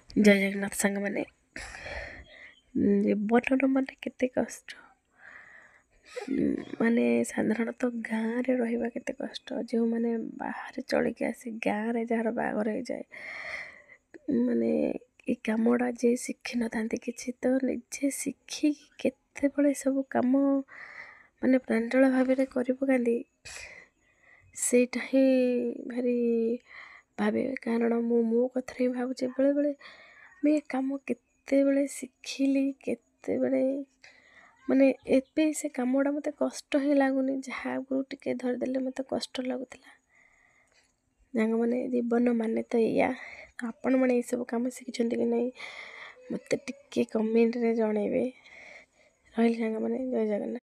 ଜୟ ଜଗନ୍ନାଥ ସାଙ୍ଗମାନେ। ଜୀବନର ମାନେ କେତେ କଷ୍ଟ, ମାନେ ସାଧାରଣତଃ ଗାଁରେ ରହିବା କେତେ କଷ୍ଟ। ଯେଉଁମାନେ ବାହାରେ ଚଳିକି ଆସି ଗାଁରେ ଯାହାର ବାହାଘର ହେଇଯାଏ, ମାନେ ଏ କାମଟା ଯିଏ ଶିଖିନଥାନ୍ତି କିଛି, ତ ନିଜେ ଶିଖିକି କେତେବେଳେ ସବୁ କାମ ମାନେ ପ୍ରାଞ୍ଜଳ ଭାବରେ କରି ପକାନ୍ତି, ସେଇଟା ହିଁ ଭାରି ଭାବେ। କାରଣ ମୁଁ ମୋ କଥାରେ ହିଁ ଭାବୁଛି, ବେଳେବେଳେ ମୁଁ ଏ କାମ କେତେବେଳେ ଶିଖିଲି, କେତେବେଳେ ମାନେ ଏବେ ସେ କାମଟା ମୋତେ କଷ୍ଟ ହିଁ ଲାଗୁନି, ଯାହା ଆଗରୁ ଟିକେ ଧରିଦେଲେ ମୋତେ କଷ୍ଟ ଲାଗୁଥିଲା। ସାଙ୍ଗମାନେ, ଜୀବନ ମାନେ ତ ଏଇଆ। ଆପଣମାନେ ଏଇସବୁ କାମ ଶିଖିଛନ୍ତି କି ନାହିଁ, ମୋତେ ଟିକେ କମେଣ୍ଟରେ ଜଣେଇବେ। ରହିଲି ସାଙ୍ଗମାନେ, ଜୟ ଜଗନ୍ନାଥ।